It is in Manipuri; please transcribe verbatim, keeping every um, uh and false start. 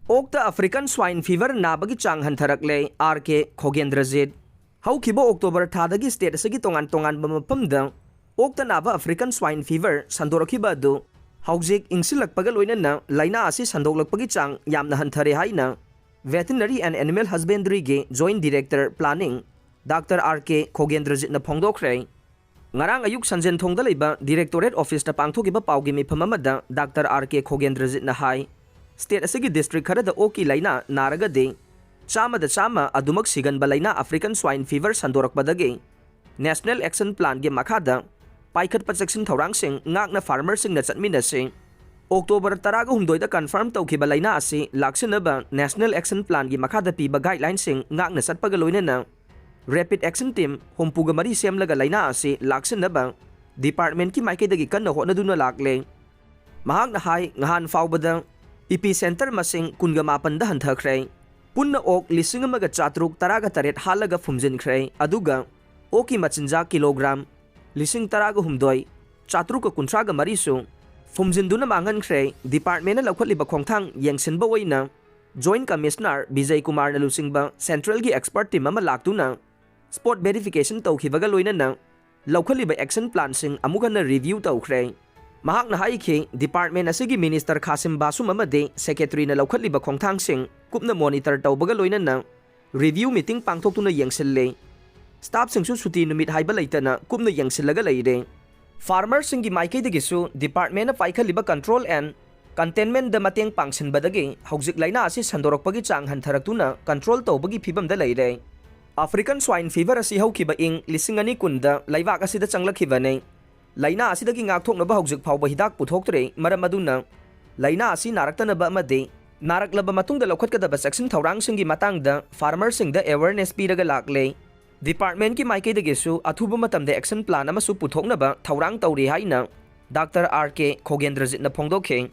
ꯑꯣꯛꯇ African Swine Fever ꯅꯥꯕꯒꯤ ꯆꯥꯡ ꯍꯟꯊꯔꯛꯂꯦ, ꯑꯥꯔ ꯀꯦ ꯈꯣꯒꯦꯟꯗ꯭ꯔꯖꯤꯠ꯫ ꯍꯧꯈꯤꯕ ꯑꯣꯛꯇꯣꯕꯔ ꯊꯥꯗꯒꯤ state ꯑꯁꯤꯒꯤ ꯇꯣꯉꯥꯟ ꯇꯣꯉꯥꯟꯕ ꯃꯐꯝꯗ ꯑꯣꯛꯇ ꯅꯥꯕ African Swine Fever ꯁꯟꯗꯣꯔꯛꯈꯤꯕ ꯑꯗꯨ ꯍꯧꯖꯤꯛ ꯏꯪꯁꯤꯜꯂꯛꯄꯒ ꯂꯣꯏꯅꯅ ꯂꯥꯏꯅꯥ ꯑꯁꯤ ꯁꯟꯗꯣꯛꯂꯛꯄꯒꯤ ꯆꯥꯡ ꯌꯥꯝꯅ ꯍꯟꯊꯔꯦ ꯍꯥꯏꯅ Veterinary and Animal Husbandryꯒꯤ Joint Director Planning doctor R K ꯈꯣꯒꯦꯟꯗ꯭ꯔꯖꯤꯠꯅ ꯐꯣꯡꯗꯣꯛꯈ꯭ꯔꯦ꯫ ꯉꯔꯥꯡ ꯑꯌꯨꯛ ꯁꯟꯖꯦꯟꯊꯣꯡꯗ ꯂꯩꯕ Directorate Officeꯇ ꯄꯥꯡꯊꯣꯛꯈꯤꯕ ꯄꯥꯎꯒꯤ ꯃꯤꯐꯝ ꯑꯃꯗ ꯗꯥꯛꯇꯔ ꯑꯥꯔ ꯀꯦ ꯈꯣꯒꯦꯟꯗ꯭ꯔꯖꯤꯠꯅ ꯍꯥꯏ, state ꯑꯁꯤꯒꯤ district ꯈꯔꯗ ꯑꯣꯛꯀꯤ ꯂꯥꯏꯅꯥ ꯅꯥꯔꯒꯗꯤ ꯆꯥꯝꯃꯗ ꯆꯥꯝꯃ ꯑꯗꯨꯃꯛ ꯁꯤꯒꯟꯕ ꯂꯥꯏꯅꯥ African Swine Fever ꯁꯟꯗꯣꯔꯛꯄꯗꯒꯤ National Action Planꯒꯤ ꯃꯈꯥꯗ ꯄꯥꯏꯈꯠꯄ ꯆꯦꯛꯁꯤꯟ ꯊꯧꯔꯥꯡꯁꯤꯡ ꯉꯥꯛꯅ farmerꯁꯤꯡꯅ ꯆꯠꯃꯤꯟꯅꯁꯤ꯫ ꯑꯣꯛꯇꯣꯕꯔ ꯇꯔꯥꯒ ꯍꯨꯝꯗꯣꯏꯗ confirm ꯇꯧꯈꯤꯕ ꯂꯥꯏꯅꯥ ꯑꯁꯤ ꯂꯥꯛꯁꯤꯟꯅꯕ National Action Planꯒꯤ ꯃꯈꯥꯗ ꯄꯤꯕ guidelineꯁꯤꯡ ꯉꯥꯛꯅ ꯆꯠꯄꯒ ꯂꯣꯏꯅꯅ Rapid Action Team ꯍꯨꯝꯐꯨꯒ ꯃꯔꯤ ꯁꯦꯝꯂꯒ ꯂꯥꯏꯅꯥ ꯑꯁꯤ ꯂꯥꯛꯁꯤꯟꯅꯕ departmentꯀꯤ ꯃꯥꯏꯀꯩꯗꯒꯤ ꯀꯟꯅ ꯍꯣꯠꯅꯗꯨꯅ ꯂꯥꯛꯂꯦ꯫ ꯃꯍꯥꯛꯅ ꯍꯥꯏ, ꯉꯍꯥꯟ ꯐꯥꯎꯕꯗ epicentre ꯃꯁꯤꯡ ꯀꯨꯟꯒ ꯃꯥꯄꯟꯗ ꯍꯟꯊꯈ꯭ꯔꯦ꯫ ꯄꯨꯟꯅ ꯑꯣꯛ ꯂꯤꯁꯤꯡ ꯑꯃꯒ ꯆꯥꯇ꯭ꯔꯨꯛ ꯇꯔꯥꯒ ꯇꯔꯦꯠ ꯍꯥꯠꯂꯒ ꯐꯨꯝꯖꯤꯟꯈ꯭ꯔꯦ, ꯑꯗꯨꯒ ꯑꯣꯛꯀꯤ ꯃꯆꯤꯟꯖꯥꯛ ꯀꯤꯂꯣꯒ꯭ꯔꯥꯝ ꯂꯤꯁꯤꯡ ꯇꯔꯥꯒ ꯍꯨꯝꯗꯣꯏ ꯆꯥꯇ꯭ꯔꯨꯛꯀ ꯀꯨꯟꯊ꯭ꯔꯥꯒ ꯃꯔꯤꯁꯨ ꯐꯨꯝꯖꯤꯟꯗꯨꯅ ꯃꯥꯡꯍꯟꯈ꯭ꯔꯦ꯫ Departmentꯅ ꯂꯧꯈꯠꯂꯤꯕ ꯈꯣꯡꯊꯥꯡ ꯌꯦꯡꯁꯤꯟꯕ ꯑꯣꯏꯅ Joint Commissioner ꯕꯤꯖꯩ ꯀꯨꯃꯥꯔꯅ ꯂꯨꯆꯤꯡꯕ centralꯒꯤ expert team ꯑꯃ ꯂꯥꯛꯇꯨꯅ spot verification ꯇꯧꯈꯤꯕꯒ ꯂꯣꯏꯅꯅ ꯂꯧꯈꯠꯂꯤꯕ action planꯁꯤꯡ ꯑꯃꯨꯛ ꯍꯟꯅ review ꯇꯧꯈ꯭ꯔꯦ꯫ ꯃꯍꯥꯛꯅ ꯍꯥꯏꯈꯤ, department ꯑꯁꯤꯒꯤ minister ꯈꯥꯁꯤꯝ ꯕꯥꯁꯨꯝ ꯑꯃꯗꯤ secretaryꯅ ꯂꯧꯈꯠꯂꯤꯕ ꯈꯣꯡꯊꯥꯡꯁꯤꯡ ꯀꯨꯞꯅ monitor ꯇꯧꯕꯒ ꯂꯣꯏꯅꯅ review meeting ꯄꯥꯡꯊꯣꯛꯇꯨꯅ ꯌꯦꯡꯁꯤꯜꯂꯦ꯫ Staffꯁꯤꯡꯁꯨ ꯁꯨꯇꯤ ꯅꯨꯃꯤꯠ ꯍꯥꯏꯕ ꯂꯩꯇꯅ ꯀꯨꯞꯅ ꯌꯦꯡꯁꯤꯜꯂꯒ ꯂꯩꯔꯦ꯫ Farmerꯁꯤꯡꯒꯤ ꯃꯥꯏꯀꯩꯗꯒꯤꯁꯨ departmentꯅ ꯄꯥꯏꯈꯠꯂꯤꯕ control and containmentꯗ ꯃꯇꯦꯡ ꯄꯥꯡꯁꯤꯟꯕꯗꯒꯤ ꯍꯧꯖꯤꯛ ꯂꯥꯏꯅꯥ ꯑꯁꯤ ꯁꯟꯗꯣꯔꯛꯄꯒꯤ ꯆꯥꯡ ꯍꯟꯊꯔꯛꯇꯨꯅ control ꯇꯧꯕꯒꯤ ꯐꯤꯕꯝꯗ ꯂꯩꯔꯦ꯫ African Swine Fever ꯑꯁꯤ ꯍꯧꯈꯤꯕ ꯏꯪ ꯂꯤꯁꯤꯡ ꯑꯅꯤ ꯀꯨꯟꯗ ꯂꯩꯕꯥꯛ ꯑꯁꯤꯗ ꯆꯪꯂꯛꯈꯤꯕꯅꯤ꯫ ꯂꯥꯏꯅꯥ ꯑꯁꯤꯗꯒꯤ ꯉꯥꯛꯊꯣꯛꯅꯕ ꯍꯧꯖꯤꯛ ꯐꯥꯎꯕ ꯍꯤꯗꯥꯛ ꯄꯨꯊꯣꯛꯇ꯭ꯔꯦ꯫ ꯃꯔꯝ ꯑꯗꯨꯅ ꯂꯥꯏꯅꯥ ꯑꯁꯤ ꯅꯥꯔꯛꯇꯅꯕ ꯑꯃꯗꯤ ꯅꯥꯔꯛꯂꯕ ꯃꯇꯨꯡꯗ ꯂꯧꯈꯠꯀꯗꯕ ꯆꯦꯛꯁꯤꯟ ꯊꯧꯔꯥꯡꯁꯤꯡꯒꯤ ꯃꯇꯥꯡꯗ farmerꯁꯤꯡꯗ awareness ꯄꯤꯔꯒ ꯂꯥꯛꯂꯦ꯫ Departmentꯀꯤ ꯃꯥꯏꯀꯩꯗꯒꯤꯁꯨ ꯑꯊꯨꯕ ꯃꯇꯝꯗ action plan ꯑꯃꯁꯨ ꯄꯨꯊꯣꯛꯅꯕ ꯊꯧꯔꯥꯡ ꯇꯧꯔꯤ ꯍꯥꯏꯅ ꯗꯥꯛꯇꯔ ꯑꯥꯔ ꯀꯦ ꯈꯣꯒꯦꯟꯗ꯭ꯔꯖꯤꯠꯅ ꯐꯣꯡꯗꯣꯛꯈꯤ꯫